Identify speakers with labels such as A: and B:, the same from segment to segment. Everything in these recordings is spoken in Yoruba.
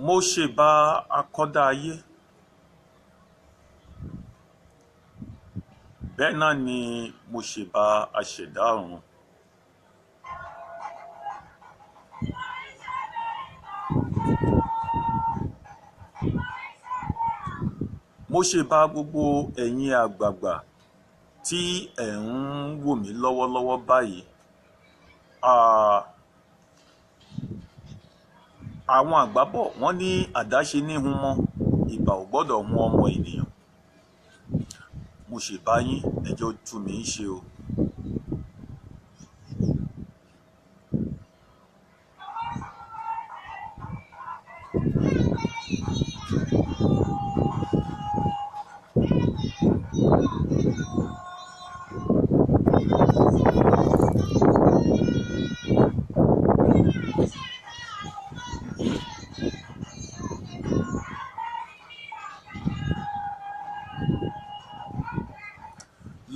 A: Mo ṣèbà akọ́dá ayé, bẹ́ẹ̀ náà ni mo ṣèbà aṣẹ̀dá ọ̀run. Mo ṣèbà gbogbo ẹ̀yin àgbààgbà tí ẹ̀ ń wò mí lọ́wọ́lọ́wọ́ báyìí. Àwọn àgbà bọ̀ wọ́n ní àdáṣe ní hun mọ́, ìbà ò gbọ́dọ̀ hun ọmọ ènìyàn. Mo ṣèbà yín, ẹjọ́ tú mi ń ṣe o.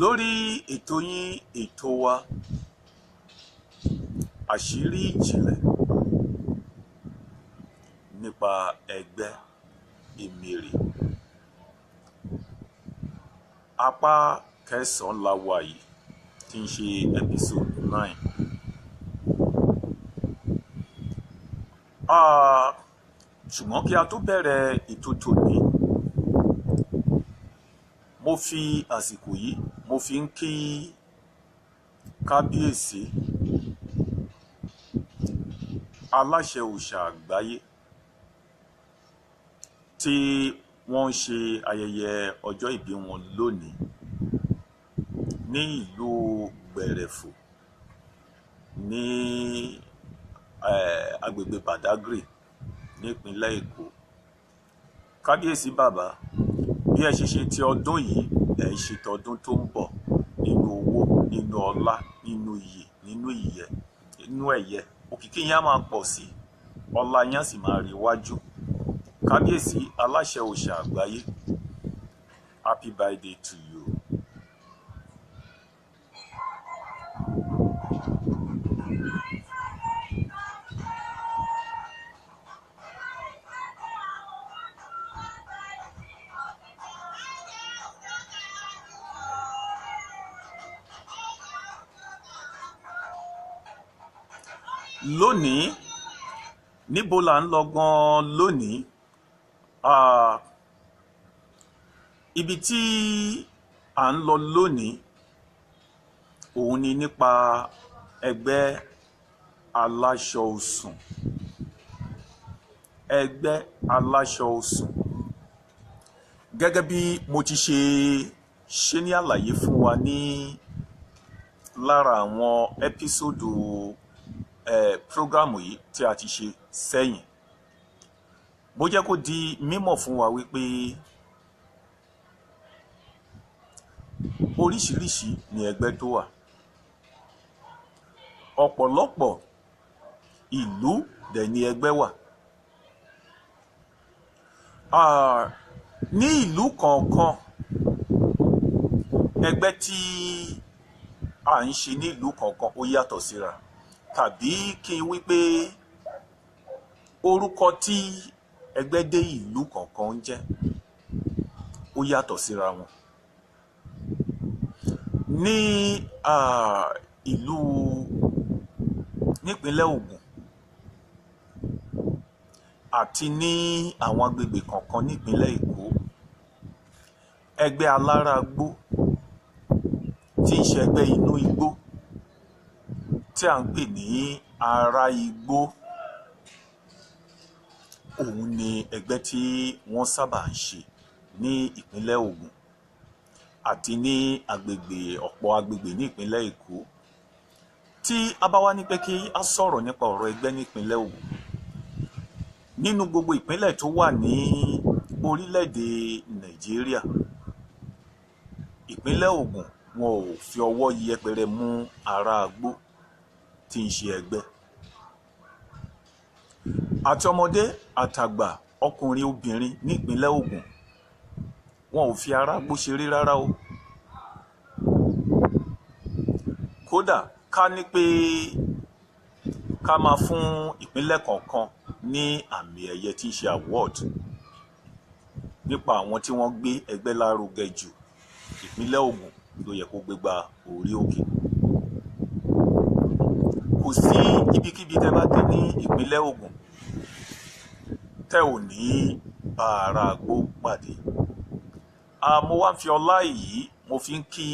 A: Lórí ètò yín, ètò wa, àṣírí ìjìnlẹ̀ nípa ẹgbẹ́ Emèrè. Apá kẹsàn-án la wà yìí tí ń ṣe episode 9. Ṣùgbọ́n kí a tó bẹ̀rẹ̀ ètò tòní, mo fi àsìkò yìí mo fi ń kí kábíyèsí aláṣẹ òòṣà àgbáyé tí wọ́n ń ṣe ayẹyẹ ọjọ́ ìbí wọn lónìí ní ìlú Gbẹ̀rẹ̀fù ní agbègbè Badagry nípínlẹ̀ Èkó. Kábíyèsí bàbá, bí ẹ ṣe ṣe ti ọdún yìí, ẹ ṣe tọdún tó ń bọ̀ nínú owó, nínú ọlá, nínú iyì, nínú ìyẹ́, nínú ẹ̀yẹ. Òkìkí yín á máa pọ̀ sí, ọlá yín á sì máa rí wájú. Kábíyèsí aláṣẹ òòṣà àgbáyé, happy birthday to you. Lónìí, níbo là ń lọ gan-an lónìí? Ibi tí à ń lọ lónìí òun ni nípa ẹgbẹ́ aláṣọ òsùn. Ẹgbẹ́ aláṣọ òsùn. Gẹ́gẹ́ bí mo ti ṣe ní àlàyé fún wa ní lára àwọn ẹ́písòdù prógrámù yìí tí a ti ṣe sẹ́yìn, mo jẹ́ kó di mímọ̀ fún wa wípé oríṣiríṣi ni ẹgbẹ́ tó wà. Ọ̀pọ̀lọpọ̀ ìlú dẹ̀ ni ẹgbẹ́ wà. Ní ìlú kọ̀ọ̀kan, ẹgbẹ́ tí à ń ṣe ní ìlú kọ̀ọ̀kan ó yàtọ̀ síra. Tàbí kí n wí pé orúkọ tí ẹgbẹ́ dé ìlú kọ̀ọ̀kan ń jẹ́ ó yàtọ̀ síra wọn. Ní ìlú nípínlẹ̀ Ògùn, àti ní àwọn agbègbè kọ̀ọ̀kan nípínlẹ̀ Èkó. Ẹgbẹ́ alárágbó tí ń ṣe ẹgbẹ́ inú igbó tí à ń pè ní ará igbó, òun ni ẹgbẹ́ tí wọ́n sábà ń ṣe ní ìpínlẹ̀ Ògùn àti ní agbègbè ọ̀pọ̀ agbègbè ní ìpínlẹ̀ Èkó. Tí a bá wá ní pé kí a sọ̀rọ̀ nípa ọ̀rọ̀ ẹgbẹ́ ní ìpínlẹ̀ Ògùn, nínú gbogbo ìpínlẹ̀ tó wà ní orílẹ̀-èdè Nàìjíríà, ìpínlẹ̀ Ògùn wọn ò fi ọwọ́ yẹpẹrẹ mú aráagbó tí ń ṣe ẹgbẹ́. Àti ọmọdé àtàgbà, ọkùnrin obìnrin ní ìpínlẹ̀ Ògùn, wọn ò fi aráagbó ṣeré rárá o. Kódà ká ní pé ká máa fún ìpínlẹ̀ kọ̀ọ̀kan ní àmì ẹ̀yẹ tí ń ṣe award nípa àwọn tí wọ́n gbé ẹgbẹ́ lárugẹ jù, ìpínlẹ̀ Ògùn ló yẹ kó gbégbá orí òkè. Kò sí ibikíbi tẹ́ bá dé ní ìpínlẹ̀ Ògùn tẹ́ ò ní bá aráagbó pàdé. Mo wá ń fi ọlá yìí mo fi ń kí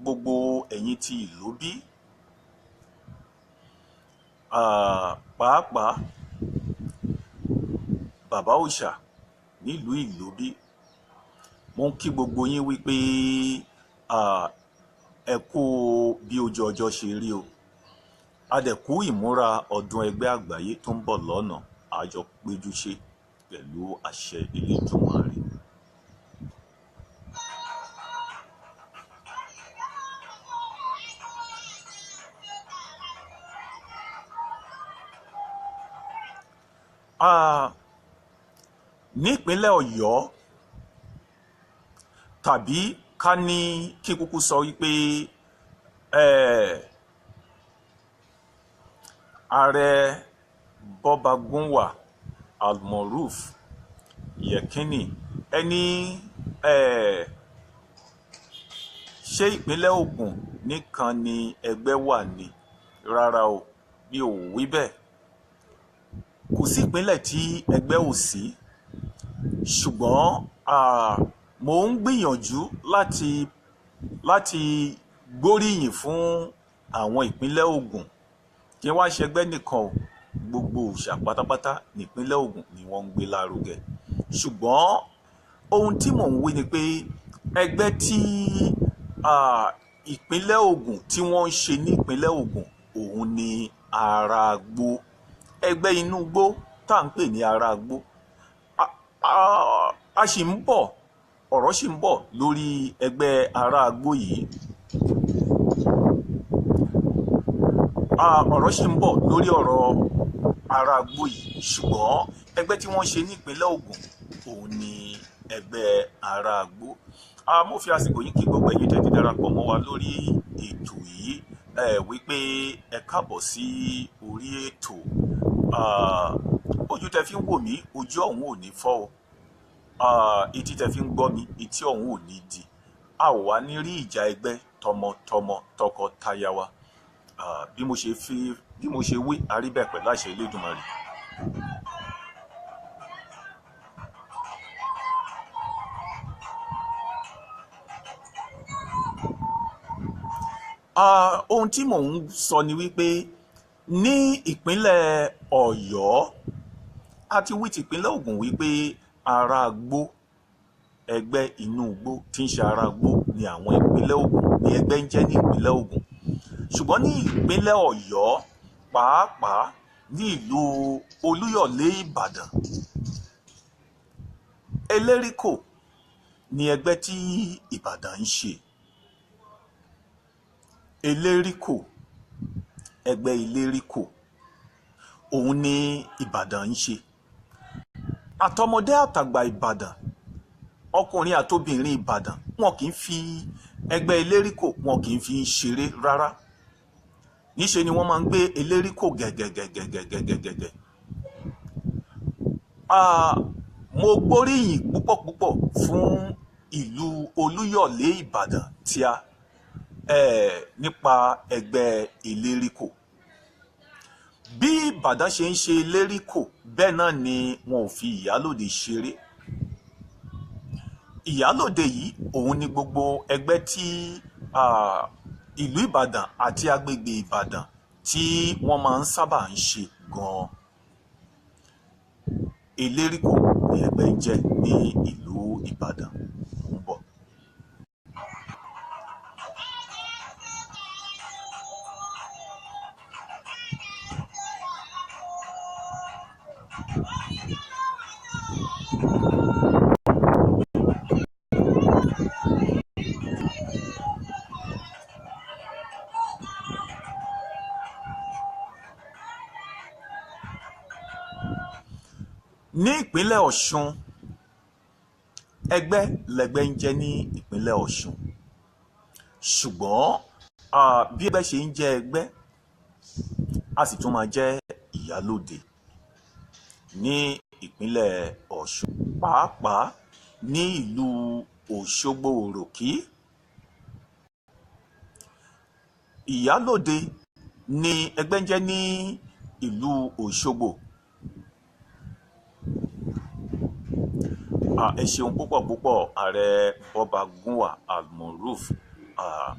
A: gbogbo ẹ̀yin tí ìlú bí, pàápàá bàbá òòṣà nílùú Ìlóbí. Mo ń kí gbogbo yín wípé ẹ kú bí ojú ọjọ́ ṣe rí o. A dẹ̀ kú ìmúra ọdún ẹgbẹ́ àgbáyé tó ń bọ̀ lọ́nà, àjọ péjú ṣe pẹ̀lú àṣẹ Elédùmarè. Nípínlẹ̀ Ọ̀yọ́, tàbí ká ní kí kúkú sọ wípé ààrẹ Bọ́bagúnwà Almoruf Yekini ẹni ṣé ìpínlẹ̀ Ògùn nìkan ni ẹgbẹ́ wà ní? Rárá o, mi ò wí bẹ́ẹ̀. Kò sí ìpínlẹ̀ tí ẹgbẹ́ ò sí, ṣùgbọ́n mò ń gbìyànjú láti gbóríyìn fún àwọn ìpínlẹ̀ Ògùn. Kí wá ṣẹgbẹ́ nìkan o, gbogbo òòṣà pátápátá nípínlẹ̀ Ògùn ni wọ́n ń gbé lárugẹ. Ṣùgbọ́n ohun tí mò ń wí ni pé ẹgbẹ́ tí ìpínlẹ̀ Ògùn tí wọ́n ń ṣe ní ìpínlẹ̀ Ògùn òun ni aráagbó. Ẹgbẹ́ inú igbó tá à ń pè ní aráagbó. A sì ń bọ̀, ọ̀rọ̀ sì ń bọ̀ lórí ẹgbẹ́ aráagbó yìí. Ọ̀rọ̀ sì ń bọ̀ lórí ọ̀rọ̀ aráagbó yìí, ṣùgbọ́n ẹgbẹ́ tí wọ́n ṣe ní ìpínlẹ̀ Ògùn òun ni ẹgbẹ́ aráagbó. Mo fi àsìkò yìí kí gbogbo ẹ̀yin tẹ́ ti darapọ̀ mọ́ wa lórí ètò yìí, wípé ẹ káàbọ̀ sí orí ètò. Ojú tẹ́ fi ń wò mí, ojú ọ̀hún ò ní fọ́ o. Etí tẹ́ fi ń gbọ́ mi, etí ọ̀hún ò ní di. A ò wá ní rí ìjà ẹgbẹ́ tọmọtọmọ tọkọtaya wa. Bí mo ṣe wí, a rí bẹ́ẹ̀ pẹ̀lú àṣẹ Elédùmarè. Ohun tí mò ń sọ ni wípé ní ìpínlẹ̀ Ọ̀yọ́, a ti wí tìpínlẹ̀ Ògùn wípé aráagbó, ẹgbẹ́ inú igbó tí ń ṣe aráagbó ni àwọn ìpínlẹ̀ Ògùn ni ẹgbẹ́ ń jẹ́ ní ìpínlẹ̀ Ògùn. Ṣùgbọ́n ní ìpínlẹ̀ Ọ̀yọ́, pàápàá ní ìlú Olúyọ̀lé Ìbàdàn, Eléríkò ni ẹgbẹ́ tí Ìbàdàn ń ṣe. Eléríkò, ẹgbẹ́ Eléríkò òun ni Ìbàdàn ń ṣe. Àtọmọdé àtàgbà Ìbàdàn, ọkùnrin àtobìnrin Ìbàdàn, wọn kì í fi ẹgbẹ́ Eléríkò, wọn kì í fi ṣeré rárá. Níṣe ni wọ́n máa ń gbé Eléríkò gẹ̀gẹ̀gẹ̀gẹ̀gẹ̀gẹ̀gẹ̀. Mo gbóríyìn púpọ̀ púpọ̀ fún ìlú Olúyọ̀lé Ìbàdàn tí a nípa ẹgbẹ́ Eléríkò. Bí Ìbàdàn ṣe ń ṣe eléríkò, bẹ́ẹ̀ náà ni wọn ò fi ìyálòde ṣeré. Ìyálòde yìí òun ni gbogbo ẹgbẹ́ tí ìlú Ìbàdàn àti agbègbè Ìbàdàn tí wọ́n máa ń sábà ń ṣe gan-an. Eléríkò ni ẹgbẹ́ ń jẹ́ ní ìlú Ìbàdàn. Mò ń bọ̀. Ní ìpínlẹ̀ Ọ̀ṣun, ẹgbẹ́ lẹgbẹ́ ń jẹ́ ní ìpínlẹ̀ Ọ̀ṣun. Ṣùgbọ́n bí ẹgbẹ́ ṣe ń jẹ́ ẹgbẹ́, a sì tún máa jẹ́ ìyálóde ní ìpínlẹ̀ Ọ̀ṣun, pàápàá ní ìlú Òṣogbo Òròkí. Ìyálóde ni ẹgbẹ́ ń jẹ́ ní ìlú Òṣogbo. Ẹ ṣeun púpọ̀ púpọ̀, Ààrẹ Bọ́ba Gúnwà Almoruf.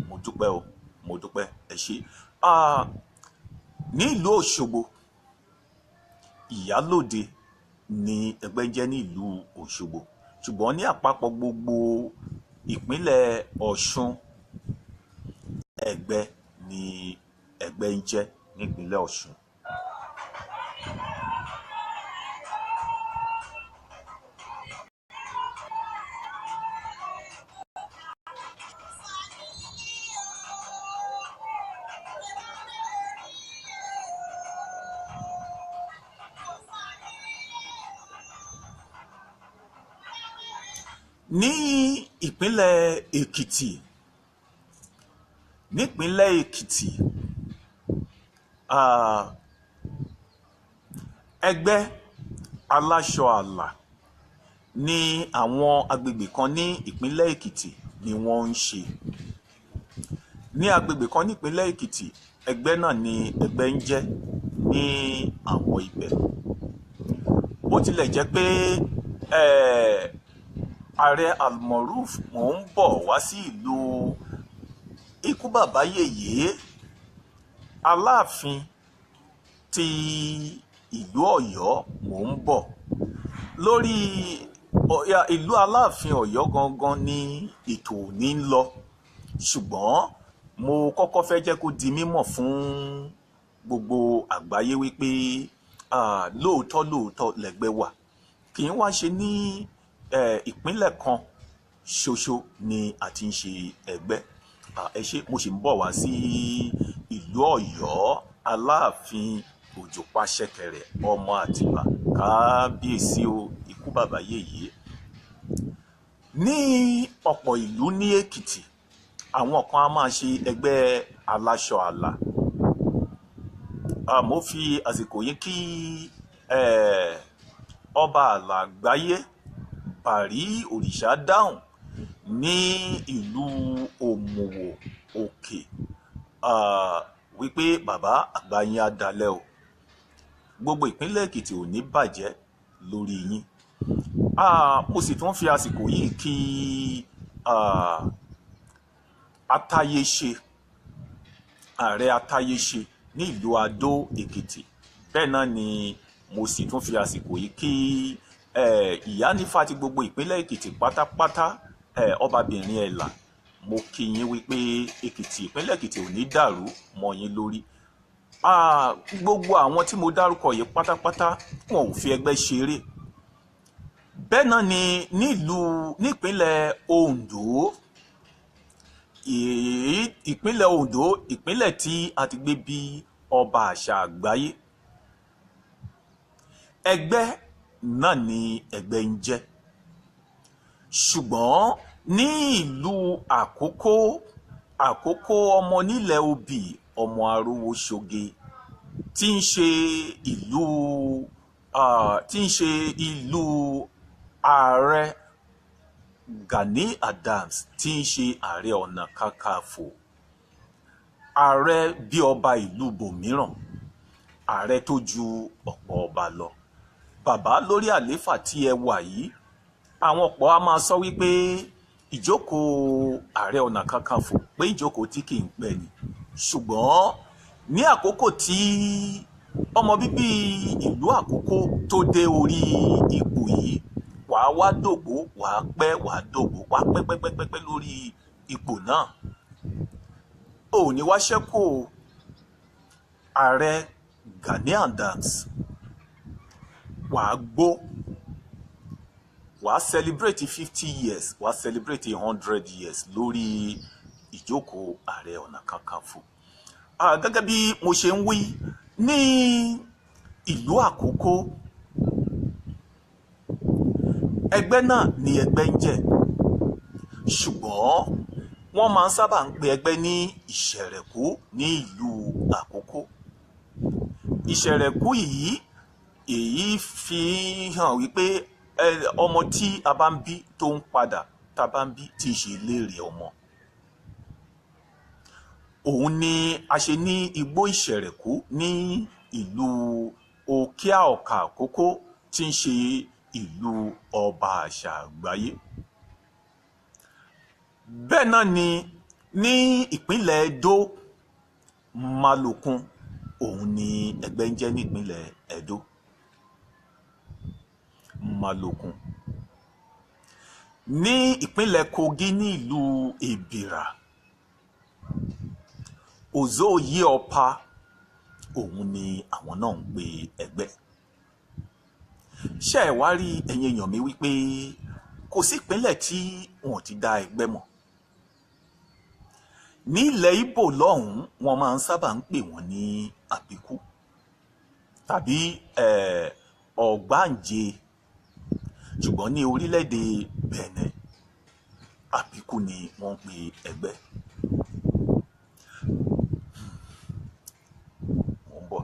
A: Mo dúpẹ́ o, mo dúpẹ́, ẹ ṣé. Ní ìlú Òṣogbo, ìyálóde ni ẹgbẹ́ ń jẹ́ ní ìlú Òṣogbo. Ṣùgbọ́n ní àpapọ̀ gbogbo ìpínlẹ̀ Ọ̀ṣun, ẹgbẹ́ ni ẹgbẹ́ ń jẹ́ ní ìpínlẹ̀ Ọ̀ṣun. Ní ìpínlẹ̀ Èkìtì, nípínlẹ̀ Èkìtì, ẹgbẹ́ aláṣọ àlà ní àwọn agbègbè kan ní ìpínlẹ̀ Èkìtì ni wọ́n ń ṣe. Ní agbègbè kan ní ìpínlẹ̀ Èkìtì, ẹgbẹ́ náà ni ẹgbẹ́ ń jẹ́ ní àwọn ibẹ̀. Bó tilẹ̀ jẹ́ pé Ààrẹ Almoruf mò ń bọ̀ wá sí ìlú ikú bàbá yèyé Aláàfin ti ìlú Ọ̀yọ́, mò ń bọ̀ lórí ìlú Aláàfin Ọ̀yọ́ gangan ni ètò òní ń lọ. Ṣùgbọ́n mo kọ́kọ́ fẹ́ jẹ́ kó di mímọ̀ fún gbogbo àgbáyé wípé lóòótọ́ lóòótọ́ lẹ́gbẹ́ wà, kì í wá ṣe ní ìpínlẹ̀ kan ṣoṣo ni a ti ń ṣe ẹgbẹ́. Ẹ ṣé, mo sì ń bọ̀ wá sí ìlú Ọ̀yọ́, Aláàfin Òjòpá-Ṣẹ̀kẹ̀rẹ̀ ọmọ Àtìbà, kábíyèsí o, ikú bàbá yèyé. Ní ọ̀pọ̀ ìlú ní Èkìtì, àwọn kan a máa ṣe ẹgbẹ́ aláṣọ àlà. Mo fi àsìkò yìí kí ọba àlà àgbáyé Bàrí Òrìṣà dáhùn ní ìlú Òmùwò Òkè, wípé bàbá àgbà yín á dalẹ̀ o, gbogbo ìpínlẹ̀ Èkìtì ò ní bàjẹ́ lórí yín. Mo sì tún fi àsìkò yìí kí Atáyéṣe, Ààrẹ Atáyéṣe ní ìlú Adó Èkìtì. Bẹ́ẹ̀ náà ni mo sì tún fi àsìkò yìí kí Ìyánífá ti gbogbo ìpínlẹ̀ Èkìtì pátápátá, ọbabìnrin Ẹ̀là. Mo kí yín wípé Èkìtì, ìpínlẹ̀ Èkìtì ò ní dàrú mọ́ yín lórí. Gbogbo àwọn tí mo dárúkọ yìí pátápátá, wọn ò fi ẹgbẹ́ ṣeré. Bẹ́ẹ̀ náà ni nípínlẹ̀ Oǹdó, ìpínlẹ̀ Oǹdó, ìpínlẹ̀ tí a ti gbé bí ọba àṣà àgbáyé, ẹgbẹ́ náà ni ẹgbẹ́ ń jẹ́. Ṣùgbọ́n ní ìlú Àkókó, Àkókó ọmọ nílẹ̀ Obì, ọmọ arówó ṣoge, tí ń ṣe ìlú, tí ń ṣe ìlú Ààrẹ Gani Adams, tí ń ṣe Ààrẹ Ọ̀nà Kakanfò, ààrẹ bí ọba ìlú bòmíràn. Ààrẹ tó ju ọ̀pọ̀ ọba lọ. Bàbá, lórí àléfà tí ẹ wà yìí, àwọn ọ̀pọ̀ a máa sọ wípé ìjókòó Ààrẹ Ọ̀nà Kakanfò pé ìjókòó tí kì í pẹ́ ni. Ṣùgbọ́n ní àkókò tí ọmọ bíbí ìlú Àkókó tó dé orí ipò yìí, wàá wá dògbó, wàá pẹ́, wàá dògbó, wàá pẹ́ pẹ́ pẹ́ pẹ́ pẹ́ lórí ipò náà. Ò ní wá ṣẹ́kù o. Ààrẹ Gani Adams, wàá gbó, wàá celebrate 50 years, wàá celebrate 100 years lórí ìjókòó Ààrẹ Ọ̀nà Kakanfò. Gẹ́gẹ́ bí mo ṣe ń wí, ní ìlú Àkókó, ẹgbẹ́ náà ni ẹgbẹ́ ń jẹ́, ṣùgbọ́n wọ́n máa ń sábà ń pe ẹgbẹ́ ní Ìṣẹ̀rẹ̀kú ní ìlú Àkókó. Ìṣẹ̀rẹ̀kú yìí, èyí fi hàn wípé ọmọ tí a bá ń bí tó ń padà, tá a bá ń bí tí í ṣe léèrè ọmọ, òun ni a ṣe ní igbó Ìṣẹ̀rẹ̀kú ní ìlú Òkè Ọ̀kà Àkókó, tí ń ṣe ìlú ọba àṣà àgbáyé. Bẹ́ẹ̀ náà ni ní ìpínlẹ̀ Ẹdó, Malokun òun ni ẹgbẹ́ ń jẹ́ nípínlẹ̀ Ẹdó, Malokun. Ní ìpínlẹ̀ Kogi, ní ìlú Èbìrà, Òzòyí Ọ̀pá òun ni àwọn náà ń pe ẹgbẹ́. Ṣé ẹ wá rí, ẹ̀yin èèyàn mi, wípé kò sí ìpínlẹ̀ tí wọn ti dá ẹgbẹ́ mọ̀? Ní ilẹ̀ Ìgbò lọ́hùn-ún, wọ́n máa ń sábà ń pè wọ́n ní Àbíkú tàbí Ọ̀gbáǹje, ṣùgbọ́n ní orílẹ̀-èdè Bẹ̀nẹ̀, Àbíkú ni wọ́n ń pe ẹgbẹ́. Mo ń bọ̀.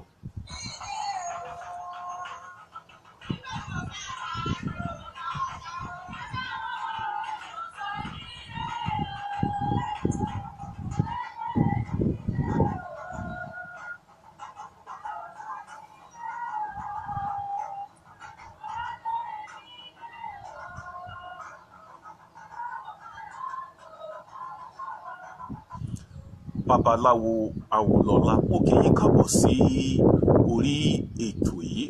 A: Babaláwo Awolọ́lá, mo kí yín káàbọ̀ sí orí ètò yìí.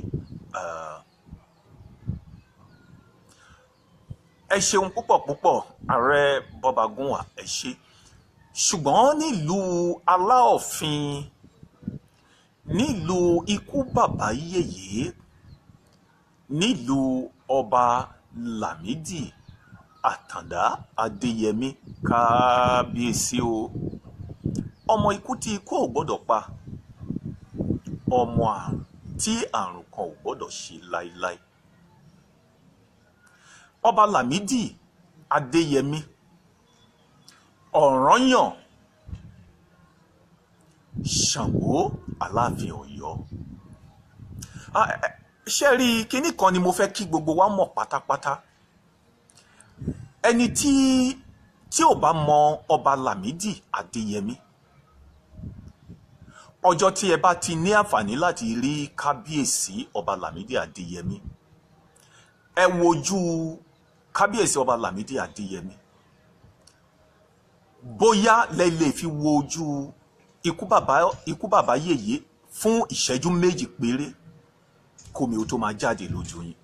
A: Ẹ ṣeun púpọ̀ púpọ̀, Ààrẹ Bọ́bagúnwà, ẹ ṣé. Ṣùgbọ́n nílùú Aláọ̀fin, nílùú ikú bàbá yèyé, nílùú Ọba Lámìdí Àtàndá Adéyẹmí, kábíyèsí o, ọmọ ikú tí ikú ò gbọ́dọ̀ pa, ọmọ àrùn tí àrùn kan ò gbọ́dọ̀ ṣe láéláé, Ọba Lámìdí Adéyẹmí Ọ̀rànyàn Ṣàngó Aláàfin Ọ̀yọ́. Ṣé rí kinní kan ni mo fẹ́ kí gbogbo wa mọ̀ pátápátá: ẹni tí ò bá mọ Ọba Lámìdí Adéyẹmí, ọjọ́ tí ẹ bá ti ní àǹfààní láti rí Kábíyèsí Ọba Lámìdí Adéyẹmí, ẹ wojú Kábíyèsí Ọba Lámìdí Adéyẹmí, bóyá lẹ lè fi wo ojú ikú bàbá yèyé fún ìṣẹ́jú 2 péré, kómi ó tó máa jáde lójú yín,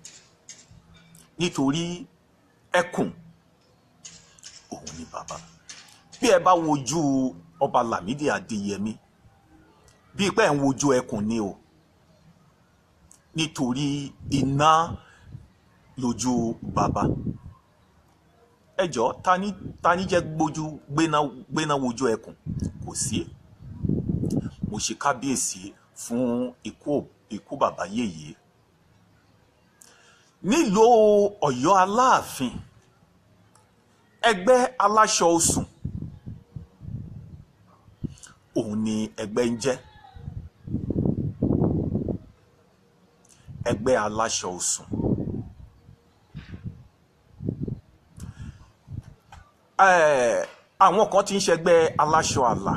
A: nítorí ẹkùn òun ni bàbá. Bí ẹ bá wojú Ọba Lámìdí Adéyẹmí, bíi pé ẹ̀ ń wojú ẹkùn ni o, nítorí iná lójú bàbá. Ẹ jọ̀ọ́, ta ni jẹ́ gbójú gbéná gbéná wojú ẹkùn? Kò sí. Mo ṣe kábíyèsí fún ikú bàbá yèyé. Nílùú Ọ̀yọ́ Aláàfin, ẹgbẹ́ aláṣọ osùn òun ni ẹgbẹ́ ń jẹ́, ẹgbẹ́ aláṣọ osùn. Àwọn kan ti ń ṣẹgbẹ́ aláṣọ àlà.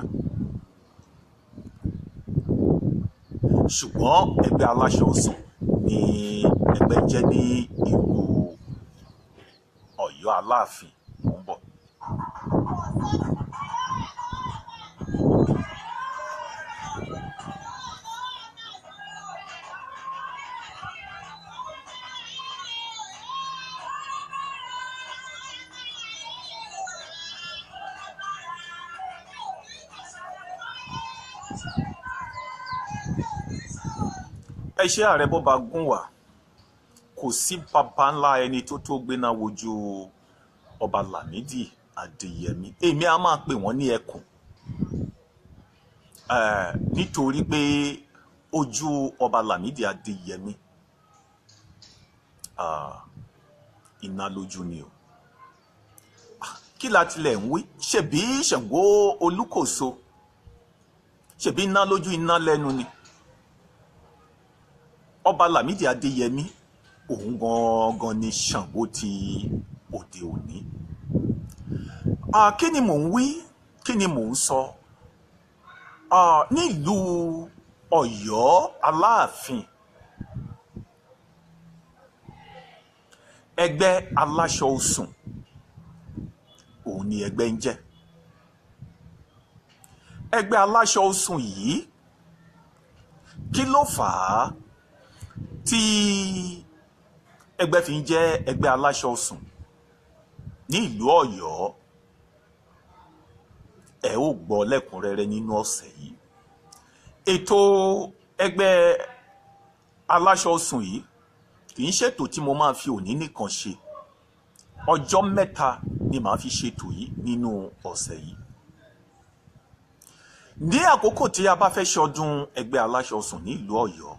A: Ṣùgbọ́n ẹgbẹ́ aláṣọ osùn ni ẹgbẹ́ jẹ́ ní ìlú Ọ̀yọ́ Aláàfin. Mò ń bọ̀. Ẹ ṣe ààrẹ bọ́ba gúnwà, kò sí baba ńlá ẹni tó tó gbéná wojú ọba Lámìdí Adéyẹmí. Èmi á máa pè wọ́n ní ẹkùn, nítorí pé ojú ọba Lámìdí Adéyẹmí iná lójú ni o. Kí la tilẹ̀ ń wí? Ṣebí Ṣàngó Olúkòso, ṣebí iná lójú iná lẹ́nu ni. Ọba Lámìdí Adéyẹmí òun gangan ni Ṣàngó ti òde òní. Kí ni mò ń wí? Kí ni mò ń sọ? Nílùú Ọ̀yọ́ Aláàfin, ẹgbẹ́ aláṣọ osùn òun ni ẹgbẹ́ ń jẹ́. Ẹgbẹ́ aláṣọ osùn yìí, kí ló fà á tí ẹgbẹ́ fi ń jẹ́ ẹgbẹ́ aláṣọ osùn ní ìlú Ọ̀yọ́? Ẹ ó gbọ́ lẹ́kùnrẹ́rẹ́ nínú ọ̀sẹ̀ yìí. Ètò ẹgbẹ́ aláṣọ osùn yìí kì í ṣètò tí mo máa fi òní nìkan ṣe. Ọjọ́ mẹ́ta ni màá fi ṣètò yìí nínú ọ̀sẹ̀ yìí. Ní àkókò tí a bá fẹ́ ṣọdún ẹgbẹ́ aláṣọ osùn ní ìlú Ọ̀yọ́,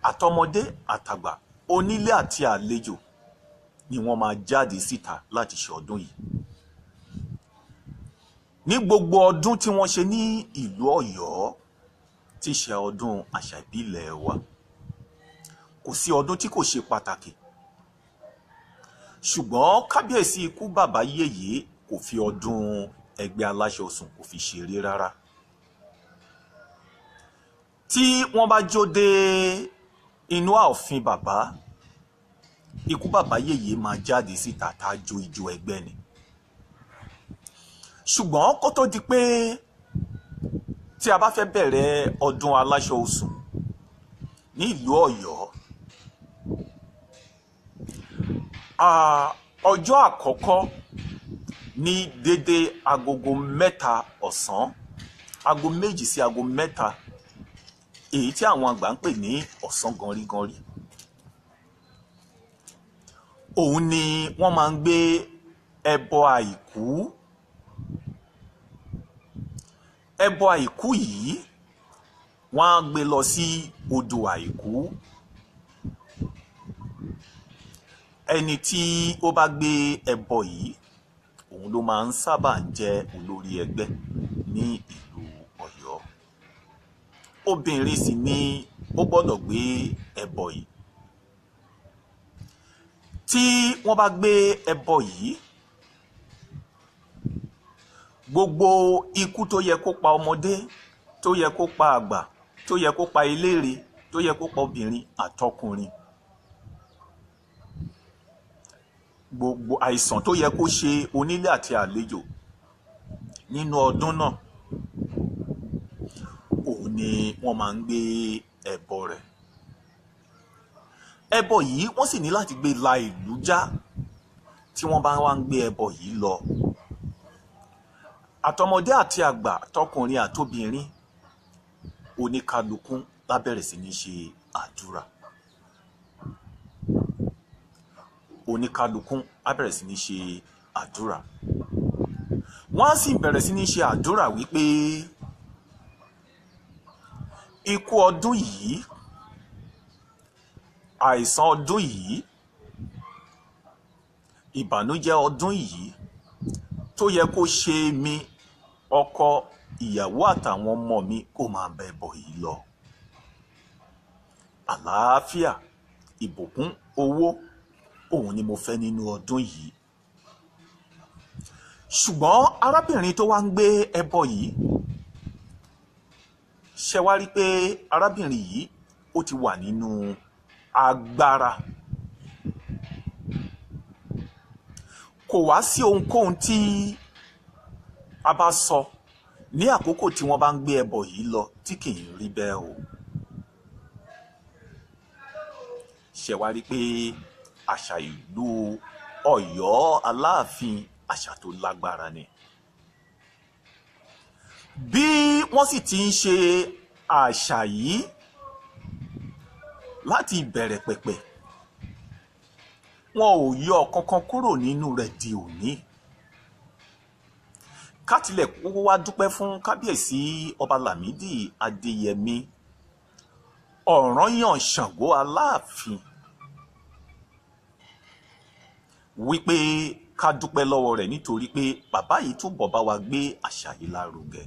A: àtọmọdé àtàgbà, onílé àti àlejò ni wọ́n máa jáde síta láti ṣọdún yìí. Ní gbogbo ọdún tí wọ́n ṣe ní ìlú Ọ̀yọ́, tí ṣe ọdún àṣà ìbílẹ̀ wa, kò sí ọdún tí kò ṣe pàtàkì. Ṣùgbọ́n kábíyèsí ikú bàbá yèyé kò fi ọdún ẹgbẹ́ aláṣọ osùn kò fi ṣeré rárá. Tí wọ́n bá jó dé inú ààfin bàbá, ikú bàbá yèyé máa jáde síta tá a jó ijó ẹgbẹ́ ni. Ṣùgbọ́n kó tó di pé tí a bá fẹ́ bẹ̀rẹ̀ ọdún aláṣọ osùn ní ìlú Ọ̀yọ́, ọjọ́ àkọ́kọ́ ní dédé agogo 3 ọ̀sán, aago 2 sí aago 3, èyí tí àwọn àgbà ń pè ní ọ̀sán ganríganrí, òun ni wọ́n máa ń gbé ẹbọ àìkú. Ẹbọ àìkú yìí wọ́n á gbé lọ sí odò àìkú. Ẹni tí ó bá gbé ẹbọ yìí, òun ló máa ń sábà jẹ́ olórí ẹgbẹ́ ní ìlú Ọ̀yọ́. Obìnrin sì ni ó gbọ́dọ̀ gbé ẹbọ yìí. Tí wọ́n bá gbé ẹbọ yìí, gbogbo ikú tó yẹ kó pa ọmọdé, tó yẹ kó pa àgbà, tó yẹ kó pa elére, tó yẹ kó pa obìnrin àtọkùnrin, gbogbo àìsàn tó yẹ kó ṣe onílé àti àlejò nínú ọdún náà, òun ni wọ́n máa ń gbé ẹbọ rẹ̀. Ẹbọ yìí wọ́n sì ní láti gbé la ìlú já. Tí wọ́n bá wá ń gbé ẹbọ yìí lọ, àtọmọdé àti àgbà, tọkùnrin àtobìnrin, oníkálukú lá bẹ̀rẹ̀ sí ní ṣe àdúrà. Oníkálukú á bẹ̀rẹ̀ sí ní ṣe àdúrà. Wọ́n á sì bẹ̀rẹ̀ sí ní ṣe àdúrà wípé ikú ọdún yìí, àìsàn ọdún yìí, ìbànújẹ́ ọdún yìí tó yẹ kó ṣe mí, ọkọ, ìyàwó àtàwọn ọmọ mi, kó máa bẹ bọ̀ yìí lọ. Àlàáfíà, ìbùkún, owó, òun ni mo fẹ́ nínú ọdún yìí. Ṣùgbọ́n arábìnrin tó wá ń gbé ẹbọ yìí, Ṣe wá rí pé arábìnrin yìí ó ti wà nínú agbára. Kò wá sí ohunkóhun tí a bá sọ ní àkókò tí wọ́n bá ń gbé ẹbọ yìí lọ tí kì í rí bẹ́ẹ̀ o. Ṣe wá rí pé àṣà ìlú Ọ̀yọ́ Aláàfin àṣà tó lágbára ni. Bí wọ́n sì ti ń ṣe àṣà yìí láti ìbẹ̀rẹ̀ pẹ̀pẹ̀, wọn ò yọ kankan kúrò nínú rẹ̀ di òní. Ká tilẹ̀ kókó wá dúpẹ́ fún kábíyèsí ọba Lámìdí Adéyẹmí Ọ̀rànyàn Ṣàngó Aláàfin wípé ká dúpẹ́ lọ́wọ́ rẹ̀ nítorí pé bàbá yìí túbọ̀ bá wa gbé àṣà yìí lárugẹ.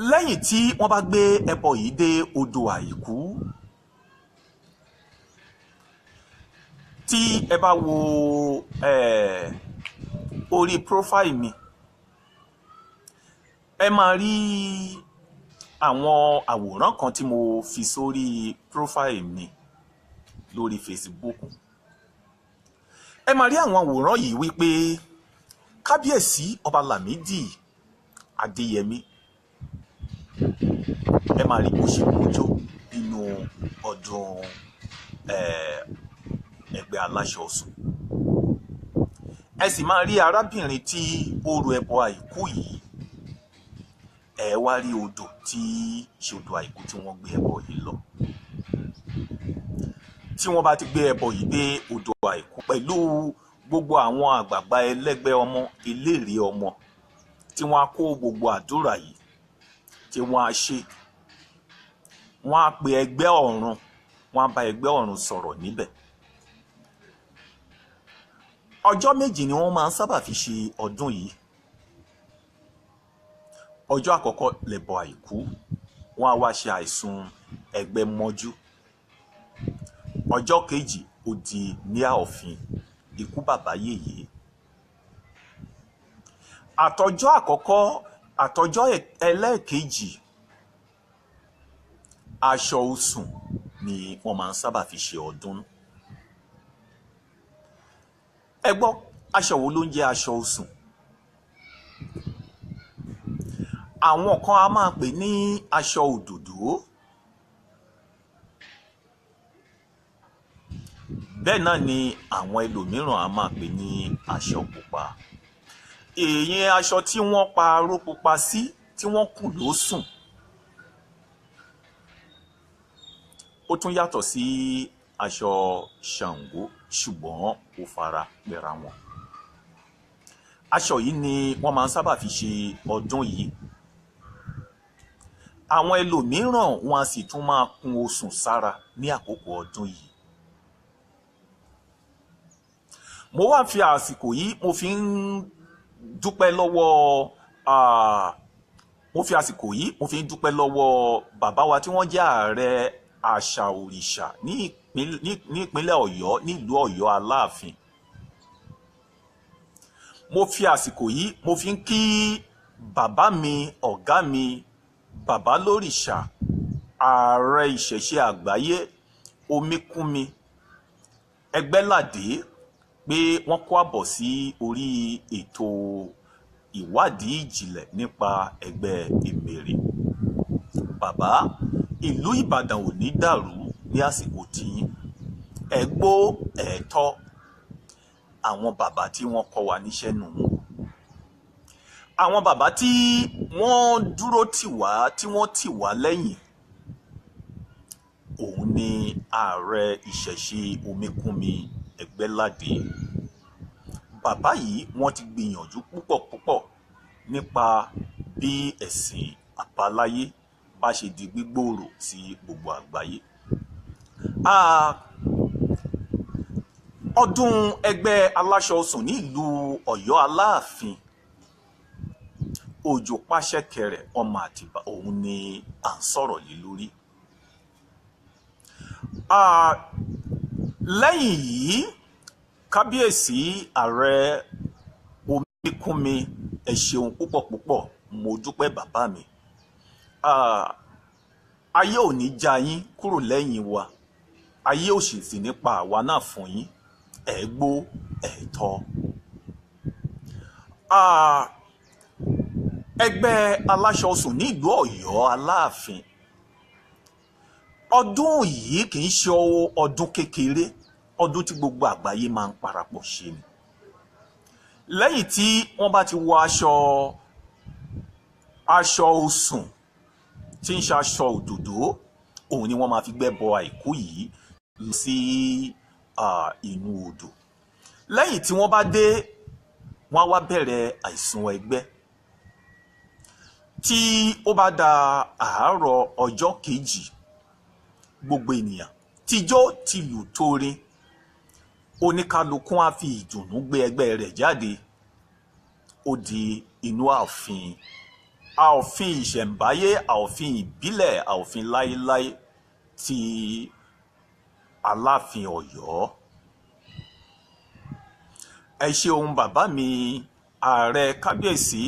A: Lẹ́yìn tí wọ́n bá gbé ẹbọ yìí dé odò Àìkú, tí ẹ bá wo orí profile mi, ẹ máa rí àwọn àwòrán kan tí mo fi sórí profile mi lórí Facebook. Ẹ máa rí àwọn àwòrán yìí wípé kábíyèsí ọba Lámìdí Adéyẹmí, ẹ máa rí bó ṣe mójó nínú ọdún ẹgbẹ́ aláṣọ ọ̀sùn. Ẹ sì máa rí arábìnrin tí ó ru ẹbọ Àìkú yìí. Ẹ wá rí odò tí ṣe odò Àìkú tí wọ́n gbé ẹbọ yìí lọ. Tí wọ́n bá ti gbé ẹbọ yìí dé odò Àìkú pẹ̀lú gbogbo àwọn àgbààgbà ẹlẹ́gbẹ́ ọmọ eléré ọmọ tí wọ́n á kó gbogbo àdúrà yìí tí wọ́n á ṣe, wọ́n á pe ẹgbẹ́ ọ̀run, wọ́n á bá ẹgbẹ́ ọ̀run sọ̀rọ̀ níbẹ̀. Ọjọ́ méjì ni wọ́n máa ń sábà fi ṣe ọdún yìí. Ọjọ́ àkọ́kọ́ lẹ̀bọ Àìkú, wọ́n á wá ṣe àìsùn ẹgbẹ́ mọ́jú. Ọjọ́ kejì ó di ní àòfin ikú bàbá yèyé. Àtọjọ́ àkọ́kọ́ àtọjọ́ ẹlẹ́ẹ̀kejì, aṣọ osùn ni wọ́n máa ń sábà fi ṣe ọdún. Ẹ gbọ́, aṣọ wo ló ń jẹ́ aṣọ osùn? Àwọn kan a máa pè ní aṣọ òdòdó. Bẹ́ẹ̀ náà ni àwọn ẹlòmíràn a máa pè ní aṣọ pupa. Èyí aṣọ tí wọ́n pa aró pupa sí tí wọ́n kùn ló sùn. Ó tún yàtọ̀ sí aṣọ Ṣàngó ṣùgbọ́n ó fara pẹ́ra wọn. Aṣọ yìí ni wọ́n máa ń sábà fi ṣe ọdún yìí. Àwọn ẹlòmíràn wọn a sì tún máa kun osùn sára ní àkókò ọdún yìí. Mo wá fi àsìkò yìí mo fi ń dúpẹ́ lọ́wọ́ mo fi àsìkò yìí mo fi ń dúpẹ́ lọ́wọ́ bàbá wa tí wọ́n jẹ́ ààrẹ àṣà òrìṣà ní ìpínlẹ̀ Ọ̀yọ́ nílùú Ọ̀yọ́ Aláàfin. Mo fi àsìkò yìí mo fi ń kí bàbá mi, ọ̀gá mi, bàbá lórìṣà, ààrẹ ìṣẹ̀ṣe àgbáyé Omíkúnmi Ẹgbẹ́ládé pé wọ́n kó àbọ̀ sí orí ètò ìwádìí ìjìnlẹ̀ nípa ẹgbẹ́ Èmèrè. Bàbá, ìlú Ìbàdàn ò ní dàrú ní àsìkò tiyín. Ẹ gbó ẹ̀tọ́ àwọn bàbá tí wọ́n kọ́ wa níṣẹ́ nù. Àwọn bàbá tí wọ́n dúró tì wá, tí wọ́n tì wá lẹ́yìn, òun ni ààrẹ ìṣẹ̀ṣe Omíkúnmi Ẹgbẹ́ládé. Bàbá yìí wọ́n ti gbìyànjú púpọ̀ púpọ̀ nípa bí ẹ̀sìn àbáláyé bá ṣe di gbígbòòrò sí gbogbo àgbáyé. Ọdún ẹgbẹ́ aláṣọ osùn ní ìlú Ọ̀yọ́ Aláàfin, Òjò Pàṣẹkẹrẹ ọmọ Àtìbà, òun ni à ń sọ̀rọ̀ lé lórí. Lẹ́yìn yìí, kábíyèsí ààrẹ Omíkúnmi, ẹ ṣeun púpọ̀ púpọ̀, mo dúpẹ́ bàbá mi. Ayé ò ní já yín kúrò lẹ́yìn wa, ayé ò sì sì nípa àwa náà fún yín, ẹ gbó ẹ tọ́. Ẹgbẹ́ aláṣọ osùn ní ìlú Ọ̀yọ́ Aláàfin, ọdún yìí kì í ṣe ọdún kékeré, ọdún tí gbogbo àgbáyé máa ń parapọ̀ ṣe ni. Lẹ́yìn tí wọ́n bá ti wọ aṣọ osùn tí ń ṣe aṣọ òdòdó, òun ni wọ́n máa fi gbẹ́bọ àìkú yìí lọ sí inú odò. Lẹ́yìn tí wọ́n bá dé, wọ́n á wá bẹ̀rẹ̀ àìsùn ẹgbẹ́. Tí ó bá da àárọ̀ ọjọ́ kejì, gbogbo ènìyàn tijó tìlù torin, oníkálukú á fi ìdùnnú gbé ẹgbẹ́ rẹ̀ jáde. Ó di inú ààfin, ààfin ìṣẹ̀ǹbáyé, ààfin ìbílẹ̀, ààfin láéláé ti Aláàfin Ọ̀yọ́. Ẹ ṣeun bàbá mi, ààrẹ kábíyèsí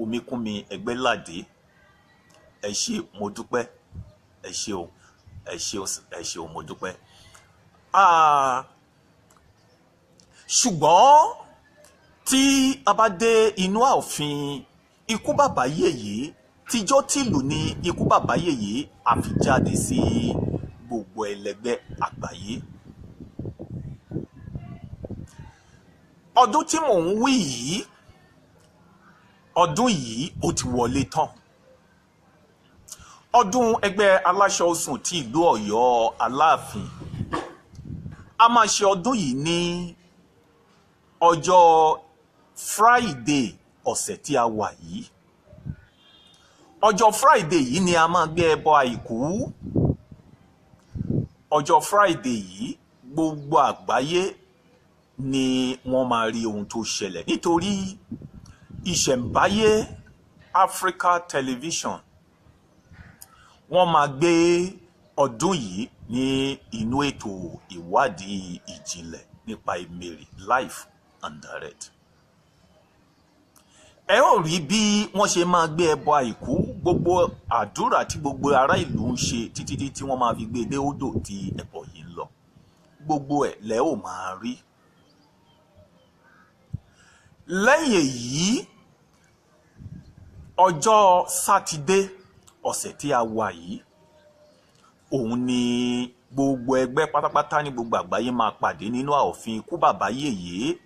A: Omíkúnmi Ẹgbẹ́ládé, ẹ ṣé, mo dúpẹ́, ẹ ṣeun, ẹ ṣeun, ẹ ṣeun, mo dúpẹ́. Ṣùgbọ́n tí a bá dé inú ààfin ikú bàbá yèyé, tíjọ́ tìlù ní ikú bàbá yèyé a fi jáde sí gbogbo ẹlẹgbẹ́ àgbáyé. Ọdún tí mò ń wí yìí, ọdún yìí ó ti wọlé tán. Ọdún ẹgbẹ́ aláṣọ osùn ti ìlú Ọ̀yọ́ Aláàfin, a máa ṣe ọdún yìí ní ọjọ́ Friday ọ̀sẹ̀ tí a wà yìí. Ọjọ́ Friday yìí ni a máa gbé ẹbọ àìkú. Ọjọ́ Friday yìí gbogbo àgbáyé ni wọ́n máa rí ohun tó ṣẹlẹ̀, nítorí ìṣẹ̀ǹbáyé Africa Television wọ́n máa gbé ọdún yìí ní inú ètò ìwádìí ìjìnlẹ̀ nípa Ìmèrè live and direct. Ẹ ó rí bí wọ́n ṣe máa gbé ẹbọ àìkú, gbogbo àdúrà tí gbogbo ará ìlú ń ṣe títí tí wọ́n máa fi gbé dé odò tí ẹbọ yìí ń lọ, gbogbo ẹ̀ lẹ́ ò máa rí. Lẹ́yìn èyí, ọjọ́ Sátidé ọ̀sẹ̀ tí a wà yìí, òun ni gbogbo ẹgbẹ́ pátápátá ní gbogbo àgbáyé máa pàdé nínú ààfin ikú bàbá yèyé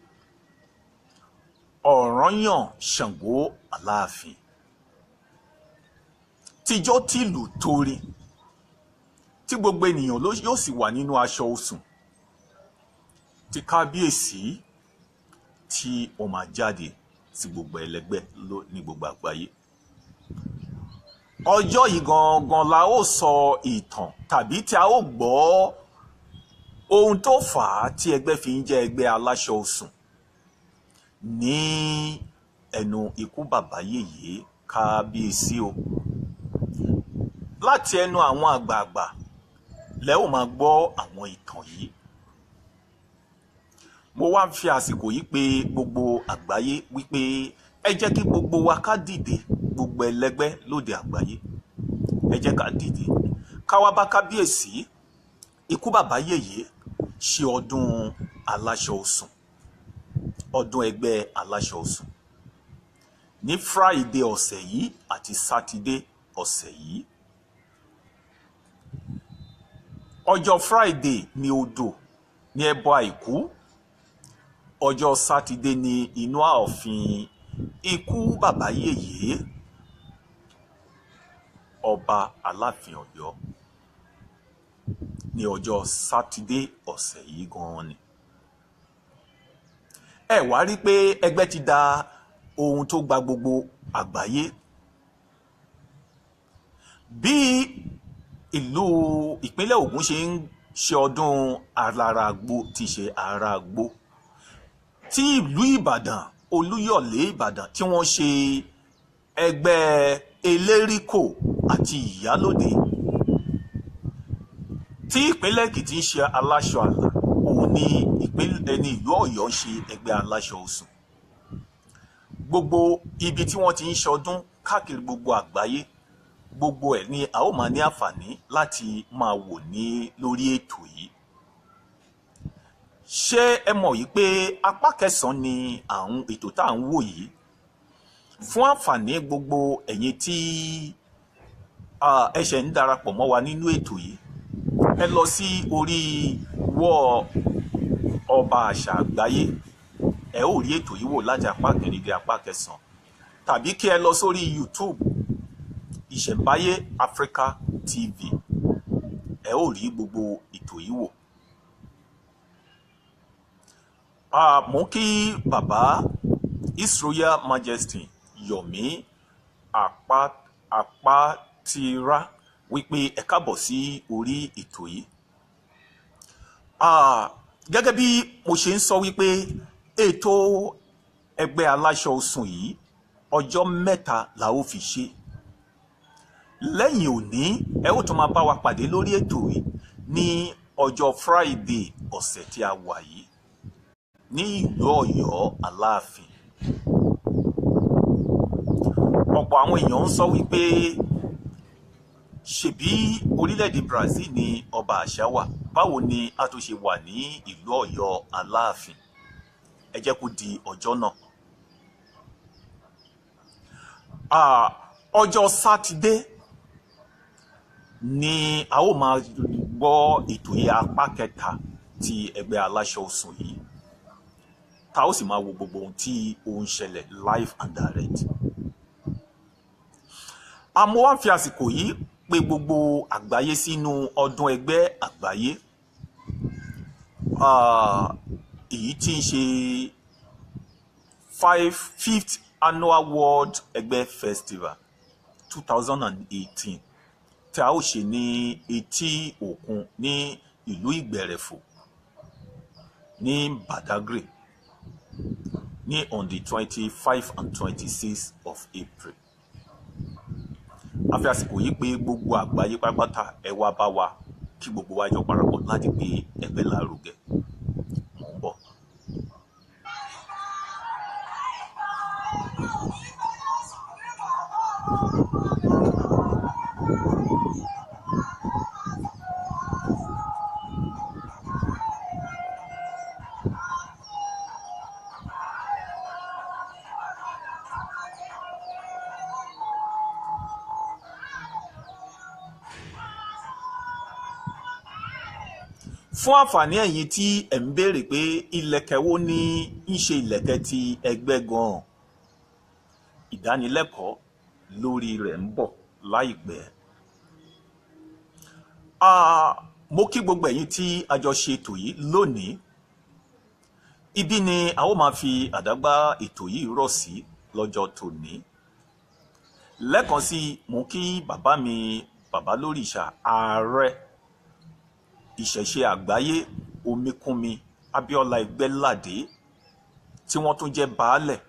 A: Ọ̀rànyàn Ṣàngó Aláàfin. Tíjọ́ tìlù torin tí gbogbo ènìyàn yóò sì wà nínú aṣọ osùn tí kábíyèsí tí ó máa jáde sí gbogbo ẹlẹgbẹ́ ní gbogbo àgbáyé. Ọjọ́ yìí gangan la ó sọ ìtàn tàbí tí a ó gbọ́ ohun tó fà á tí ẹgbẹ́ fi ń jẹ́ ẹgbẹ́ aláṣọ osùn ní ẹnu ikú bàbá yèyé kábíyèsí o. Láti ẹnu àwọn àgbààgbà lẹ ó máa gbọ́ àwọn ìtàn yìí. Mo wá ń fi àsìkò yìí pé gbogbo àgbáyé wípé ẹ jẹ́ kí gbogbo wa ká dìde, gbogbo ẹlẹgbẹ́ lóde àgbáyé, ẹ jẹ́ ká dìde ká wá bá kábíyèsí ikú bàbá yèyé ṣe ọdún aláṣọ osùn, ọdún ẹgbẹ́ aláṣọ osùn ní Friday ọ̀sẹ̀ yìí àti Saturday ọ̀sẹ̀ yìí. Ọjọ́ Friday ni odò ní ẹbọ àìkú, ọjọ́ Saturday ni inú ààfin ikú bàbá yèyé ọba Aláàfin Ọ̀yọ́ ní ọjọ́ Saturday ọ̀sẹ̀ yìí gan-an ni. Ẹ wá rí pé ẹgbẹ́ ti da ohun tó gba gbogbo àgbáyé. Bí ìlú ìpínlẹ̀ Ògùn ṣe ń ṣe ọdún Alárágbó ti ṣe Arágbó, tí ìlú Ìbàdàn Olúyọ̀lé Ìbàdàn tí wọ́n ṣe ẹgbẹ́ Eléríkò àti Ìyálóde, tí ìpínlẹ̀ Èkìtì ń ṣe aláṣọ àlà, òun ni ìpínlẹ̀ ní ìlú Ọ̀yọ́ ń ṣe ẹgbẹ́ aláṣọ osùn. Gbogbo ibi tí wọ́n ti ń ṣọdún káàkiri gbogbo àgbáyé, gbogbo ẹ̀ ni a ó máa ní àǹfààní láti máa wò ní lórí ètò yìí. Ṣé ẹ mọ̀ yìí pé apá kẹsàn-án ni àwọn ètò tá à ń wò yìí? Fún àǹfààní gbogbo ẹ̀yin tí ẹ ṣẹ̀ ń darapọ̀ mọ́ wa nínú ètò yìí, ẹ lọ sí orí wọ́ Ọba Àṣà Àgbáyé, ẹ ó rí ètò yìí wò láti apá kìíní dé apá kẹsàn-án, tàbí kí ẹ lọ sórí YouTube Ìṣẹ̀mbáyé Africa TV, ẹ ó rí gbogbo ètò yìí wò. Mo kí bàbá His Royal Majesty Yomi Apatira wípé ẹ káàbọ̀ sí orí ètò yìí. Gẹ́gẹ́ bí mo ṣe ń sọ wípé ètò ẹgbẹ́ aláṣọ osùn yìí, ọjọ́ 3 la ó fi ṣe. Lẹ́yìn òní, ẹ ó tún máa bá wa pàdé lórí ètò yìí ní ọjọ́ Friday ọ̀sẹ̀ tí a wà yìí ní ìlú Ọ̀yọ́ Aláàfin. Ọ̀pọ̀ àwọn èèyàn ń sọ wípé ṣebí orílẹ̀-èdè Brazil ni Ọba Àṣà wà, báwo ni a tó ṣe wà ní ìlú Ọ̀yọ́ Aláàfin? Ẹ jẹ́ kó di ọjọ́ náà. Ọjọ́ Sátidé ni a ó máa gbọ́ ètò yìí apá kẹta ti ẹgbẹ́ aláṣọ osùn yìí, tá ó sì máa wo gbogbo ohun tí ó ń ṣẹlẹ̀ live and direct. Àmọ́ wá fi àsìkò yìí pè gbogbo àgbáyé sínú ọdún ẹgbẹ́ àgbáyé, èyí tí ń ṣe 5th Annual World Ẹgbẹ́ Festival 2018 tí a ó ṣe ní etí òkun ní ìlú Ìgbẹ̀rẹ̀fò ní Badagry ní on the 25 and 26 of April. A fi àsìkò yìí pé gbogbo àgbáyé pátápátá, ẹ wá bá wa kí gbogbo wa jọ parapọ̀ láti gbé ẹgbẹ́ lárugẹ. Mò ń bọ̀. Fún àǹfààní ẹ̀yin tí ẹ̀ ń béèrè pé ìlẹ̀kẹ̀ wo ni ń ṣe ìlẹ̀kẹ̀ ti ẹgbẹ́ gan-an, ìdánilẹ́kọ̀ọ́ lórí rẹ̀ ń bọ̀ láìpẹ́. Mo kí gbogbo ẹ̀yin tí a jọ ṣe ètò yìí lónìí. Ibi ni a ó máa fi àdágbá ètò yìí rọ̀ sí lọ́jọ́ tòní. Lẹ́ẹ̀kan sí, mo kí bàbá mi, bàbá lórìṣà, ààrẹ ìṣẹ̀ṣe àgbáyé Omíkúnmi Abíọ́lá Ẹgbẹ́ládé, tí wọ́n tún jẹ́ baálẹ̀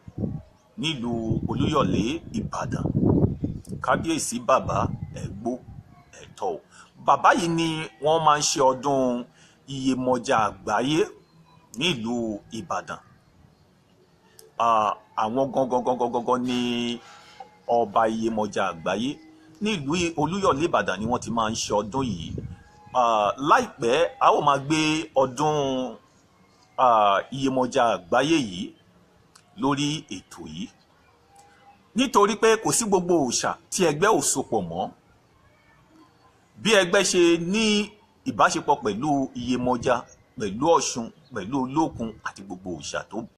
A: nílùú Olúyọ̀lé Ìbàdàn. Kábíyèsí bàbá, ẹ̀gbó ẹ̀tọ́ o. Bàbá yìí ni wọ́n máa ń ṣe ọdún Iyemọja àgbáyé nílùú Ìbàdàn. Àwọn gangan gangan gangan ni ọba Iyemọja àgbáyé nílùú Olúyọ̀lé Ìbàdàn ni wọ́n ti máa ń ṣe ọdún yìí. Láìpẹ́ a ó máa gbé ọdún Iyemọja àgbáyé yìí lórí ètò yìí, nítorí pé kò sí gbogbo òòṣà tí ẹgbẹ́ ò sopọ̀ mọ́. Bí ẹgbẹ́ ṣe ní ìbáṣepọ̀ pẹ̀lú Iyemọja, pẹ̀lú Ọ̀ṣun, pẹ̀lú Olókun àti gbogbo òòṣà tó